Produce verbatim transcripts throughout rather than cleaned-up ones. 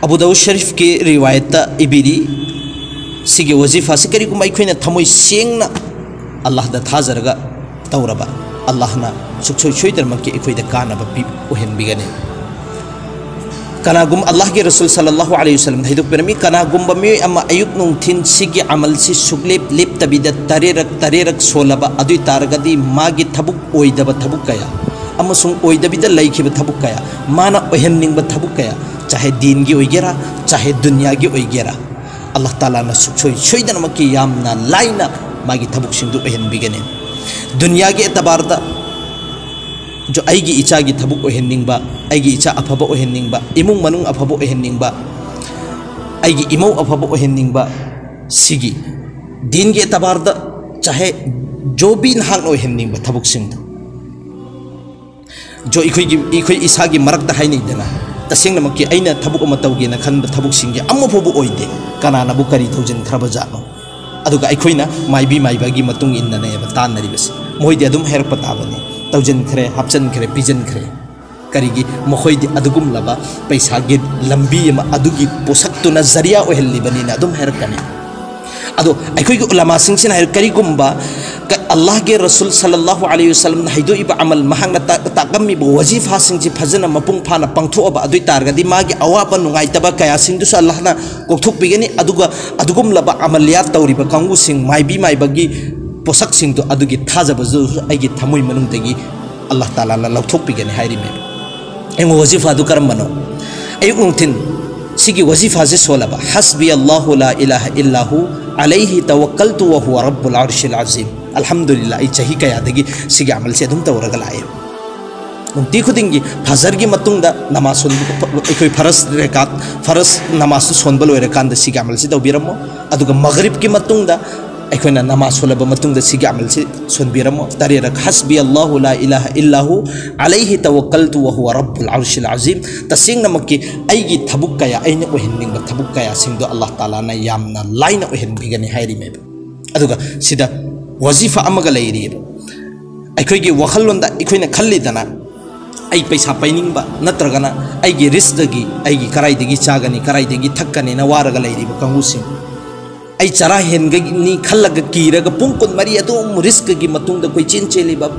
Abu ꯗꯥꯎꯗ ꯁꯔꯤꯐꯀꯤ ꯔꯤꯋꯥꯌꯠꯇ ꯏꯕꯤꯔꯤ, ꯁꯤꯒꯤ ꯋꯥꯖꯤꯐꯥꯁꯤ ꯀꯔꯤꯒꯨꯝꯕ ꯑꯩꯈꯣꯏꯅ ꯊꯃꯣꯏ ꯁꯦꯡꯅ ꯑꯜꯂꯥꯍꯗ ꯊꯥꯖꯔꯒ ꯇꯧꯔꯕ, ꯑꯜꯂꯥꯍꯅ ꯁꯨꯛꯁꯣꯏ ꯁꯣꯏꯗꯅꯃꯛꯀꯤ ꯑꯩꯈꯣꯏꯗ ꯀꯥꯟꯅꯕ ꯄꯤ ꯑꯣꯏꯍꯟꯕꯤꯒꯅꯤ꯫ ꯀꯅꯥꯒꯨꯝꯕ, ꯑꯜꯂꯥꯍꯒꯤ ꯔꯁꯨꯜ ꯁꯜꯂꯜꯂꯥꯍꯨ ꯑꯂꯩꯍꯤ ꯋꯁꯜꯂꯝꯅ ꯍꯥꯏꯗꯣꯛꯄꯤꯔꯝꯃꯤ, ꯀꯅꯥꯒꯨꯝꯕ ꯃꯤꯑꯣꯏ ꯑꯃ ꯑꯌꯨꯛ ꯅꯨꯡꯊꯤꯟ ꯁꯤꯒꯤ ꯑꯃꯜꯁꯤ ꯁꯨꯛꯂꯦꯞ ꯂꯦꯞꯇꯕꯤꯗ ꯇꯔꯦꯠꯔꯛ ꯇꯔꯦꯠꯔꯛ ꯁꯣꯜꯂꯕ, ꯑꯗꯨ ꯑꯣꯏ ꯇꯥꯔꯒꯗꯤ ꯃꯥꯒꯤ ꯊꯕꯛ ꯑꯣꯏꯗꯕ ꯊꯕꯛ ꯀꯌꯥ ꯑꯃꯁꯨꯡ ꯑꯣꯏꯗꯕꯤꯗ ꯂꯩꯈꯤꯕ ꯊꯕꯛ ꯀꯌꯥ, ꯃꯥꯅ ꯑꯣꯏꯍꯟꯅꯤꯡꯕ ꯊꯕꯛ ꯀꯌꯥ, ꯆꯥꯍꯦ ꯗꯤꯟꯒꯤ ꯑꯣꯏꯒꯦꯔꯥ, ꯆꯥꯍꯦ ꯗꯨꯅꯤꯌꯥꯒꯤ ꯑꯣꯏꯒꯦꯔꯥ, ꯑꯜꯂꯥꯍ ꯇꯥꯂꯥꯅ ꯁꯨꯛꯁꯣꯏ ꯁꯣꯏꯗꯅꯃꯛꯀꯤ ꯌꯥꯝꯅ ꯂꯥꯏꯅ ꯃꯥꯒꯤ ꯊꯕꯛꯁꯤꯡꯗꯨ ꯑꯣꯏꯍꯟꯕꯤꯒꯅꯤ꯫ ꯗꯨꯅꯤꯌꯥꯒꯤ ꯑꯦꯇꯕꯥꯔꯗ ꯖꯣ ꯑꯩꯒꯤ ꯏꯆꯥꯒꯤ ꯊꯕꯛ ꯑꯣꯏꯍꯟꯅꯤꯡꯕ, ꯑꯩꯒꯤ ꯏꯆꯥ ꯑꯐꯕ ꯑꯣꯏꯍꯟꯅꯤꯡꯕ, ꯏꯃꯨꯡ ꯃꯅꯨꯡ ꯑꯐꯕ ꯑꯣꯏꯍꯟꯅꯤꯡꯕ, ꯑꯩꯒꯤ ꯏꯃꯧ ꯑꯐꯕ ꯑꯣꯏꯍꯟꯅꯤꯡꯕ, ꯁꯤꯒꯤ ꯗꯤꯟꯒꯤ ꯑꯦꯇꯕꯥꯔꯗ ꯆꯥꯍꯦ ꯖꯣ ꯕꯤ ꯅꯍꯥꯛꯅ ꯑꯣꯏꯍꯟꯅꯤꯡꯕ ꯊꯕꯛꯁꯤꯡꯗꯣ, ꯖꯣ ꯑꯩꯈꯣꯏꯒꯤ, ꯑꯩꯈꯣꯏ ꯏꯁꯥꯒꯤ ꯃꯔꯛꯇ ꯍꯥꯏꯅꯩꯗꯅ, ꯇꯁꯦꯡꯅꯃꯛꯀꯤ ꯑꯩꯅ ꯊꯕꯛ ꯑꯃ ꯇꯧꯒꯦꯅ ꯈꯟꯕ ꯊꯕꯛꯁꯤꯡꯒꯤ ꯑꯃꯐꯥꯎꯕ ꯑꯣꯏꯗꯦ꯫ ꯀꯅꯥꯅꯕꯨ ꯀꯔꯤ ꯇꯧꯁꯤꯟꯈ꯭ꯔꯕ ꯖꯥꯠꯅꯣ? ꯑꯗꯨꯒ ꯑꯩꯈꯣꯏꯅ ꯃꯥꯏꯕꯤ ꯃꯥꯏꯕꯒꯤ ꯃꯇꯨꯡ ꯏꯟꯅꯅꯦꯕ ꯇꯥꯟꯅꯔꯤꯕꯁꯤ꯫ ꯃꯣꯏꯗꯤ ꯑꯗꯨꯝ ꯍꯥꯏꯔꯛꯄ ꯇꯥꯕꯅꯤ, ꯇꯧꯁꯤꯟꯈ꯭ꯔꯦ, ꯍꯥꯞꯆꯤꯟꯈ꯭ꯔꯦ, ꯄꯤꯁꯤꯟꯈ꯭ꯔꯦ꯫ ꯀꯔꯤꯒꯤ? ꯃꯈꯣꯏꯗꯤ ꯑꯗꯨꯒꯨꯝꯂꯕ ꯄꯩꯁꯥꯒꯤ ꯂꯝꯕꯤ ꯑꯃ, ꯑꯗꯨꯒꯤ ꯄꯣꯠꯁꯛꯇꯨꯅ ꯖꯔꯤꯌꯥ ꯑꯣꯏꯍꯜꯂꯤꯕꯅꯤꯅ ꯑꯗꯨꯝ ꯍꯥꯏꯔꯛꯀꯅꯤ꯫ ꯑꯗꯣ ꯑꯩꯈꯣꯏꯒꯤ ꯎꯂꯃꯥꯁꯤꯡꯁꯤꯅ ꯍꯥꯏꯔ, ꯀꯔꯤꯒꯨꯝꯕ ꯀ-, ꯑꯜꯂꯥꯍꯒꯤ ꯔꯁꯨꯜ ꯁꯜꯂꯜꯂꯥꯍꯨ ꯑꯂꯩꯍꯤ ꯋꯁꯜꯂꯝꯅ ꯍꯥꯏꯗꯣꯛꯏꯕ ꯑꯃꯜ, ꯃꯍꯥꯛꯅ ꯇꯥ-, ꯇꯥꯛꯂꯝꯃꯤꯕ ꯋꯥꯖꯤꯐꯥꯁꯤꯡꯁꯤ ꯐꯖꯅ ꯃꯄꯨꯡ ꯐꯥꯅ ꯄꯥꯡꯊꯣꯛꯑꯕ ꯑꯗꯨ ꯑꯣꯏ ꯇꯥꯔꯒꯗꯤ, ꯃꯥꯒꯤ ꯑꯋꯥꯕ ꯅꯨꯡꯉꯥꯏꯇꯕ ꯀꯌꯥꯁꯤꯡꯗꯨꯁꯨ ꯑꯜꯂꯥꯍꯅ ꯀꯣꯛꯊꯣꯛꯄꯤꯒꯅꯤ꯫ ꯑꯗꯨꯒ ꯑꯗꯨꯒꯨꯝꯂꯕ ꯑꯃꯂꯤꯌꯥꯠ ꯇꯧꯔꯤꯕ ꯀꯥꯡꯕꯨꯁꯤꯡ, ꯃꯥꯏꯕꯤ ꯃꯥꯏꯕꯒꯤ ꯄꯣꯠꯁꯛꯁꯤꯡꯗꯨ, ꯑꯗꯨꯒꯤ ꯊꯥꯖꯕꯗꯨꯁꯨ ꯑꯩꯒꯤ ꯊꯃꯣꯏ ꯃꯅꯨꯡꯗꯒꯤ ꯑꯜꯂꯥꯍ ꯇꯥꯂꯥꯅ ꯂꯧꯊꯣꯛꯄꯤꯒꯅꯤ ꯍꯥꯏꯔꯤꯃꯦꯕ꯫ ꯌꯦꯡꯉꯣ, ꯋꯥꯖꯤꯐꯥꯗꯨ ꯀꯔꯝꯕꯅꯣ? ꯑꯌꯨꯛ ꯅꯨꯡꯊꯤꯟ ꯁꯤꯒꯤ ꯋꯥꯖꯤꯐꯥꯁꯦ ꯁꯣꯜꯂꯕ, "ꯍꯁꯕꯤ ꯑꯜꯂꯥꯍꯨ ꯂꯥ ꯏꯂꯥꯍ ꯏꯜꯂꯥꯍꯨ, ꯑꯂꯩꯍꯤ ꯇꯋꯛꯀꯜꯇꯨ ꯋ ꯍꯨꯋ ꯔꯕ꯭ꯕꯨꯜ ꯑꯔꯁꯤꯜ ꯑꯖꯤꯝ"꯫ ꯑꯜꯍꯝꯗꯨꯂꯤꯜꯂꯥꯍ, ꯑꯩ ꯆꯍꯤ ꯀꯌꯥꯗꯒꯤ ꯁꯤꯒꯤ ꯑꯃꯜꯁꯦ ꯑꯗꯨꯝ ꯇꯧꯔꯒ ꯂꯥꯛꯑꯦ꯫ ꯅꯨꯡꯇꯤ ꯈꯨꯗꯤꯡꯒꯤ ꯐꯖꯔꯒꯤ ꯃꯇꯨꯡꯗ ꯅꯃꯥꯖ ꯁꯣꯟꯕ, ꯑꯩꯈꯣꯏ ꯐꯔꯁ ꯔꯦꯀꯥꯠ, ꯐꯔꯁ ꯅꯃꯥꯖꯇꯨ ꯁꯣꯟꯕ ꯂꯣꯏꯔꯀꯥꯟꯗ ꯁꯤꯒꯤ ꯑꯃꯜꯁꯤ ꯇꯧꯕꯤꯔꯝꯃꯣ꯫ ꯑꯗꯨꯒ ꯃꯒꯔꯤꯕꯀꯤ ꯃꯇꯨꯡꯗ ꯑꯩꯈꯣꯏꯅ ꯅꯃꯥꯖ ꯁꯣꯜꯂꯕ ꯃꯇꯨꯡꯗ ꯁꯤꯒꯤ ꯑꯃꯜꯁꯤ ꯁꯣꯟꯕꯤꯔꯝꯃꯣ꯫ ꯇꯔꯦꯠꯔꯛ "ꯍꯁꯕꯤ ꯑꯜꯂꯥꯍꯨ ꯂꯥ ꯏꯂꯥꯍ ꯏꯜꯂꯥꯍꯨ, ꯑꯂꯩꯍꯤ ꯇꯋꯛꯀꯜꯇꯨ ꯋ ꯍꯨꯋ ꯔꯕ꯭ꯕꯨꯜ ꯑꯔꯁꯤꯜ ꯑꯖꯤꯝ"꯫ ꯇꯁꯦꯡꯅꯃꯛꯀꯤ ꯑꯩꯒꯤ ꯊꯕꯛ ꯀꯌꯥ, ꯑꯩꯅ ꯑꯣꯏꯍꯟꯅꯤꯡꯕ ꯊꯕꯛ ꯀꯌꯥꯁꯤꯡꯗꯣ ꯑꯜꯂꯥꯍ ꯇꯥꯂꯥꯅ ꯌꯥꯝꯅ ꯂꯥꯏꯅ ꯑꯣꯏꯍꯟꯕꯤꯒꯅꯤ ꯍꯥꯏꯔꯤꯃꯦꯕ꯫ ꯑꯗꯨꯒ ꯁꯤꯗ ꯋꯥꯖꯤꯐꯥ ꯑꯃꯒ ꯂꯩꯔꯤꯑꯕ꯫ ꯑꯩꯈꯣꯏꯒꯤ ꯋꯥꯈꯜꯂꯣꯟꯗ ꯑꯩꯈꯣꯏꯅ ꯈꯜꯂꯤꯗꯅ, ꯑꯩ ꯄꯩꯁꯥ ꯄꯥꯏꯅꯤꯡꯕ, ꯅꯠꯇ꯭ꯔꯒꯅ ꯑꯩꯒꯤ ꯔꯤꯁꯇꯒꯤ ꯑꯩꯒꯤ ꯀꯔꯥꯏꯗꯒꯤ ꯆꯥꯒꯅꯤ, ꯀꯔꯥꯏꯗꯒꯤ ꯊꯛꯀꯅꯤꯅ ꯋꯥꯔꯒ ꯂꯩꯔꯤꯕ ꯀꯥꯡꯕꯨꯁꯤꯡ, ꯑꯩ ꯆꯔꯥ ꯍꯦꯟꯒꯅꯤ ꯈꯜꯂꯒ ꯀꯤꯔꯒ ꯄꯨꯡ ꯀꯨꯟꯃꯔꯤ ꯑꯗꯨꯝ ꯔꯤꯁꯀꯒꯤ ꯃꯇꯨꯡꯗ ꯀꯣꯏꯆꯦꯟ ꯆꯦꯜꯂꯤꯕ,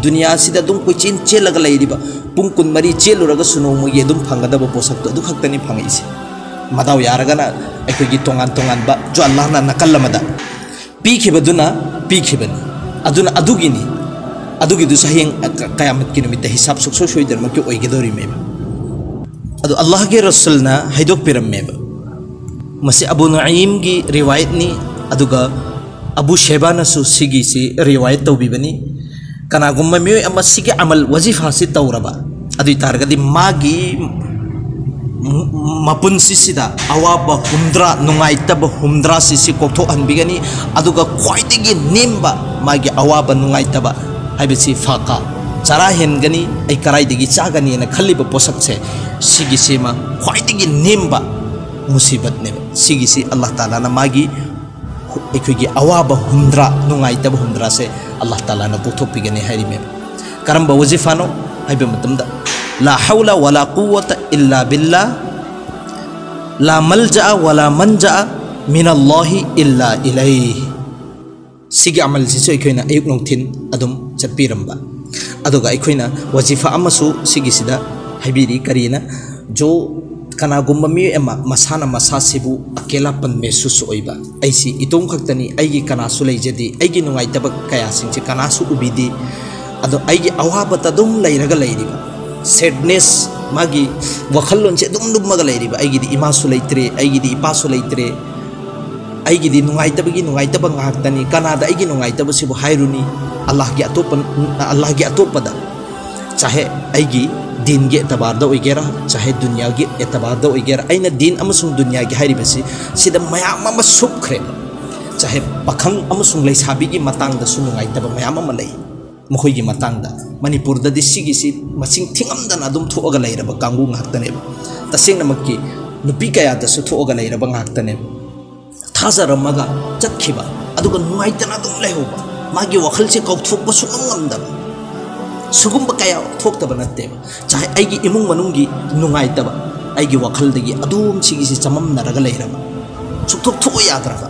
ꯗꯨꯅꯤꯌꯥꯁꯤꯗ ꯑꯗꯨꯝ ꯀꯣꯏꯆꯦꯟ ꯆꯦꯜꯂꯒ ꯂꯩꯔꯤꯕ, ꯄꯨꯡ ꯀꯨꯟꯃꯔꯤ ꯆꯦꯜꯂꯨꯔꯒꯁꯨ ꯅꯣꯡꯃꯒꯤ ꯑꯗꯨꯝ ꯐꯪꯒꯗꯕ ꯄꯣꯠꯁꯛꯇꯣ ꯑꯗꯨ ꯈꯛꯇꯅꯤ ꯐꯪꯉꯛꯏꯁꯦ꯫ ꯃꯗꯥꯎ ꯌꯥꯔꯒꯅ ꯑꯩꯈꯣꯏꯒꯤ ꯇꯣꯉꯥꯟ ꯇꯣꯉꯥꯟꯕ ꯖꯣ ꯑꯜꯂꯥꯍꯅ ꯅꯥꯀꯜ ꯑꯃꯗ ꯄꯤꯈꯤꯕꯗꯨꯅ ꯄꯤꯈꯤꯕꯅꯤ꯫ ꯑꯗꯨꯅ ꯑꯗꯨꯒꯤꯅꯤ, ꯑꯗꯨꯒꯤꯗꯨꯁꯨ ꯍꯌꯦꯡ ꯀ-, ꯀꯌꯥꯃꯠꯀꯤ ꯅꯨꯃꯤꯠꯇ ꯍꯤꯁꯥꯕ ꯁꯨꯡꯁꯣꯏ ꯁꯣꯏꯗꯅꯃꯛꯀꯤ ꯑꯣꯏꯒꯗꯧꯔꯤꯃꯦꯕ꯫ ꯑꯗꯣ ꯑꯜꯂꯥꯍꯒꯤ ꯔꯁꯨꯜꯅ ꯍꯥꯏꯗꯣꯛꯄꯤꯔꯝꯃꯦꯕ꯫ ꯃꯁꯤ ꯑꯕꯨ ꯅꯨꯑꯥꯏꯝꯒꯤ ꯔꯤꯋꯥꯌꯠꯅꯤ, ꯑꯗꯨꯒ ꯑꯕꯨ ꯁꯦꯕꯥꯅꯁꯨ ꯁꯤꯒꯤꯁꯤ ꯔꯤꯋꯥꯌꯠ ꯇꯧꯕꯤꯕꯅꯤ꯫ ꯀꯅꯥꯒꯨꯝꯕ ꯃꯤꯑꯣꯏ ꯑꯃ ꯁꯤꯒꯤ ꯑꯃꯜ ꯋꯥꯖꯤꯐꯥꯁꯤ ꯇꯧꯔꯕ, ꯑꯗꯨ ꯑꯣꯏ ꯇꯥꯔꯒꯗꯤ ꯃꯥꯒꯤ ꯃ-, ꯃꯄꯨꯟꯁꯤꯁꯤꯗ ꯑꯋꯥꯕ ꯍꯨꯝꯗ꯭ꯔꯥ, ꯅꯨꯡꯉꯥꯏꯇꯕ ꯍꯨꯝꯗ꯭ꯔꯥꯁꯤ ꯁꯤ ꯀꯣꯛꯊꯣꯛꯍꯟꯕꯤꯒꯅꯤ꯫ ꯑꯗꯨꯒ ꯈ꯭ꯋꯥꯏꯗꯒꯤ ꯅꯦꯝꯕ ꯃꯥꯒꯤ ꯑꯋꯥꯕ ꯅꯨꯡꯉꯥꯏꯇꯕ ꯍꯥꯏꯕꯁꯤ ꯐꯥꯀꯥ, ꯆꯔꯥ ꯍꯦꯟꯒꯅꯤ, ꯑꯩ ꯀꯔꯥꯏꯗꯒꯤ ꯆꯥꯒꯅꯤꯅ ꯈꯜꯂꯤꯕ ꯄꯣꯠꯁꯛꯁꯦ, ꯁꯤꯒꯤꯁꯤꯃ ꯈ꯭ꯋꯥꯏꯗꯒꯤ ꯅꯦꯝꯕ ꯃꯨꯁꯤꯕꯠꯅꯦꯕ꯫ ꯁꯤꯒꯤꯁꯤ ꯑꯜꯂꯥꯍ ꯇꯥꯂꯥꯅ ꯃꯥꯒꯤ ꯑꯩꯈꯣꯏꯒꯤ ꯑꯋꯥꯕ ꯍꯨꯝꯗ꯭ꯔꯥ, ꯅꯨꯡꯉꯥꯏꯇꯕ ꯍꯨꯝꯗ꯭ꯔꯥꯁꯦ ꯑꯜꯂꯥꯍ ꯇꯥꯂꯥꯅ ꯀꯣꯛꯊꯣꯛꯄꯤꯒꯅꯤ ꯍꯥꯏꯔꯤꯃꯦꯕ꯫ ꯀꯔꯝꯕ ꯋꯥꯖꯤꯐꯥꯅꯣ ꯍꯥꯏꯕ ꯃꯇꯝꯗ, "لا حول ولا قوة إلا بالله، لا ملجأ ولا منجأ من الله إلا إليه"꯫ ꯁꯤꯒꯤ ꯑꯃꯜꯁꯤꯁꯨ ꯑꯩꯈꯣꯏꯅ ꯑꯌꯨꯛ ꯅꯨꯡꯊꯤꯟ ꯑꯗꯨꯝ ꯆꯠꯄꯤꯔꯝꯕ꯫ ꯑꯗꯨꯒ ꯑꯩꯈꯣꯏꯅ ꯋꯥꯖꯤꯐꯥ ꯑꯃꯁꯨ ꯁꯤꯒꯤꯁꯤꯗ ꯍꯥꯏꯕꯤꯔꯤ, ꯀꯔꯤꯅ? ꯖꯣ, ꯀꯅꯥꯒꯨꯝꯕ ꯃꯤꯑꯣꯏ ꯑꯃ ꯃꯁꯥꯅ ꯃꯁꯥꯁꯤꯕꯨ ꯑꯀꯦꯂꯥꯄꯟ ꯃꯦꯁꯨꯁ ꯑꯣꯏꯕ, "ꯑꯩꯁꯤ ꯏꯇꯣꯝ ꯈꯛꯇꯅꯤ, ꯑꯩꯒꯤ ꯀꯅꯥꯁꯨ ꯂꯩꯖꯗꯦ, ꯑꯩꯒꯤ ꯅꯨꯡꯉꯥꯏꯇꯕ ꯀꯌꯥꯁꯤꯡꯁꯦ ꯀꯅꯥꯁꯨ ꯎꯕꯤꯗꯦ, ꯑꯗꯣ ꯑꯩꯒꯤ ꯑꯋꯥꯕꯇ ꯑꯗꯨꯝ ꯂꯩꯔꯒ ꯂꯩꯔꯤꯕ", ꯁꯦꯗꯅꯦꯁ, ꯃꯥꯒꯤ ꯋꯥꯈꯜꯂꯣꯟꯁꯦ ꯑꯗꯨꯝ ꯂꯨꯝꯃꯒ ꯂꯩꯔꯤꯕ, "ꯑꯩꯒꯤꯗꯤ ꯏꯃꯥꯁꯨ ꯂꯩꯇ꯭ꯔꯦ, ꯑꯩꯒꯤꯗꯤ ꯏꯄꯥꯁꯨ ꯂꯩꯇ꯭ꯔꯦ, ꯑꯩꯒꯤꯗꯤ ꯅꯨꯡꯉꯥꯏꯇꯕꯒꯤ ꯅꯨꯡꯉꯥꯏꯇꯕ ꯉꯥꯛꯇꯅꯤ, ꯀꯅꯥꯗ ꯑꯩꯒꯤ ꯅꯨꯡꯉꯥꯏꯇꯕꯁꯤꯕꯨ ꯍꯥꯏꯔꯨꯅꯤ? ꯑꯜꯂꯥꯍꯒꯤ ꯑꯇꯣꯞꯄ, ꯑꯜꯂꯥꯍꯒꯤ ꯑꯇꯣꯞꯄꯗ, ꯆꯥꯍꯦ ꯑꯩꯒꯤ ꯗꯤꯟꯒꯤ ꯑꯦꯇꯕꯥꯔꯗ ꯑꯣꯏꯒꯦꯔꯥ, ꯆꯥꯍꯦ ꯗꯨꯅꯤꯌꯥꯒꯤ ꯑꯦꯇꯕꯥꯔꯗ ꯑꯣꯏꯒꯦꯔꯥ, ꯑꯩꯅ ꯗꯤꯟ ꯑꯃꯁꯨꯡ ꯗꯨꯅꯤꯌꯥꯒꯤ ꯍꯥꯏꯔꯤꯕꯁꯤ ꯁꯤꯗ ꯃꯌꯥꯝ ꯑꯃ ꯁꯨꯞꯈ꯭ꯔꯦꯕ꯫ ꯆꯥꯍꯦ ꯄꯥꯈꯪ ꯑꯃꯁꯨꯡ ꯂꯩꯁꯥꯕꯤꯒꯤ ꯃꯇꯥꯡꯗꯁꯨ ꯅꯨꯡꯉꯥꯏꯇꯕ ꯃꯌꯥꯝ ꯑꯃ ꯂꯩ꯫ ꯃꯈꯣꯏꯒꯤ ꯃꯇꯥꯡꯗ ꯃꯅꯤꯄꯨꯔꯗꯗꯤ ꯁꯤꯒꯤꯁꯤ ꯃꯁꯤꯡ ꯊꯤꯉꯝꯗꯅ ꯑꯗꯨꯝ ꯊꯣꯛꯑꯒ ꯂꯩꯔꯕ ꯀꯥꯡꯕꯨ ꯉꯥꯛꯇꯅꯦꯕ꯫ ꯇꯁꯦꯡꯅꯃꯛꯀꯤ ꯅꯨꯄꯤ ꯀꯌꯥꯗꯁꯨ ꯊꯣꯛꯑꯒ ꯂꯩꯔꯕ ꯉꯥꯛꯇꯅꯦꯕ꯫ ꯊꯥꯖꯔꯝꯃꯒ ꯆꯠꯈꯤꯕ, ꯑꯗꯨꯒ ꯅꯨꯡꯉꯥꯏꯇꯅ ꯑꯗꯨꯝ ꯂꯩꯍꯧꯕ, ꯃꯥꯒꯤ ꯋꯥꯈꯜꯁꯦ ꯀꯥꯎꯊꯣꯛꯄ ꯁꯨꯡꯉꯝ ꯉꯝꯗꯕ꯫ ꯁꯤꯒꯨꯝꯕ ꯀꯌꯥ ꯊꯣꯛꯇꯕ ꯅꯠꯇꯦꯕ꯫ ꯆꯥꯍꯦ ꯑꯩꯒꯤ ꯏꯃꯨꯡ ꯃꯅꯨꯡꯒꯤ ꯅꯨꯡꯉꯥꯏꯇꯕ, ꯑꯩꯒꯤ ꯋꯥꯈꯜꯗꯒꯤ ꯑꯗꯨꯝ ꯁꯤꯒꯤꯁꯤ ꯆꯃꯝꯅꯔꯒ ꯂꯩꯔꯕ, ꯁꯨꯛꯊꯣꯛ ꯊꯣꯛꯑꯣ ꯌꯥꯗ꯭ꯔꯕ,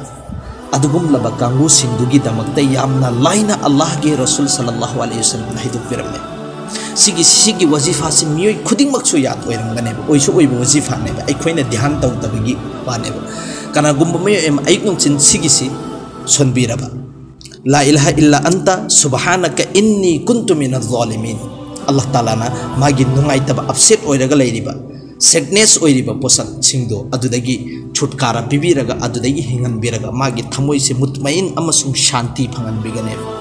ꯑꯗꯨꯒꯨꯝꯂꯕ ꯀꯥꯡꯕꯨꯁꯤꯡꯗꯨꯒꯤꯗꯃꯛꯇ ꯌꯥꯝꯅ ꯂꯥꯏꯅ ꯑꯜꯂꯥꯍꯒꯤ ꯔꯁꯨꯜ ꯁꯜꯂꯜꯂꯥꯍꯨ ꯑꯂꯩꯍꯤ ꯋꯁꯜꯂꯝꯅ ꯍꯥꯏꯗꯣꯛꯄꯤꯔꯝꯃꯦ꯫ ꯁꯤꯒꯤ, ꯁꯤꯒꯤ ꯋꯥꯖꯤꯐꯥꯁꯤ ꯃꯤꯑꯣꯏ ꯈꯨꯗꯤꯡꯃꯛꯁꯨ ꯌꯥꯗ ꯑꯣꯏꯔꯝꯒꯅꯦꯕ, ꯑꯣꯏꯁꯨ ꯑꯣꯏꯕ ꯋꯥꯖꯤꯐꯥꯅꯦꯕ, ꯑꯩꯈꯣꯏꯅ ꯙ꯭ꯌꯥꯟ ꯇꯧꯗꯕꯒꯤ ꯋꯥꯅꯦꯕ꯫ ꯀꯅꯥꯒꯨꯝꯕ ꯃꯤꯑꯣꯏ ꯑꯃ ꯑꯌꯨꯛ ꯅꯨꯡꯊꯤꯟ ꯁꯤꯒꯤꯁꯤ ꯁꯣꯟꯕꯤꯔꯕ, "ꯂꯥ ꯏꯂꯥꯍ ꯏꯜꯂꯥ ꯑꯟꯇ ꯁꯨꯕꯍꯥꯅꯀ ꯏꯟꯅꯤ ꯀꯨꯟꯇꯨ ꯃꯤꯅ ꯖꯥꯂꯤꯃꯤꯟ", ꯑꯜꯂꯥꯍ ꯇꯥꯂꯥꯅ ꯃꯥꯒꯤ ꯅꯨꯡꯉꯥꯏꯇꯕ, ꯑꯞꯁꯦꯠ ꯑꯣꯏꯔꯒ ꯂꯩꯔꯤꯕ, ꯁꯦꯗꯅꯦꯁ ꯑꯣꯏꯔꯤꯕ ꯄꯣꯠꯁꯛꯁꯤꯡꯗꯣ ꯑꯗꯨꯗꯒꯤ ꯁꯨꯠꯀꯥꯔꯥ ꯄꯤꯕꯤꯔꯒ, ꯑꯗꯨꯗꯒꯤ ꯍꯤꯡꯍꯟꯕꯤꯔꯒ, ꯃꯥꯒꯤ ꯊꯃꯣꯏꯁꯦ ꯃꯨꯠꯃꯏꯟ ꯑꯃꯁꯨꯡ ꯁꯥꯟꯇꯤ ꯐꯪꯍꯟꯕꯤꯒꯅꯦꯕ꯫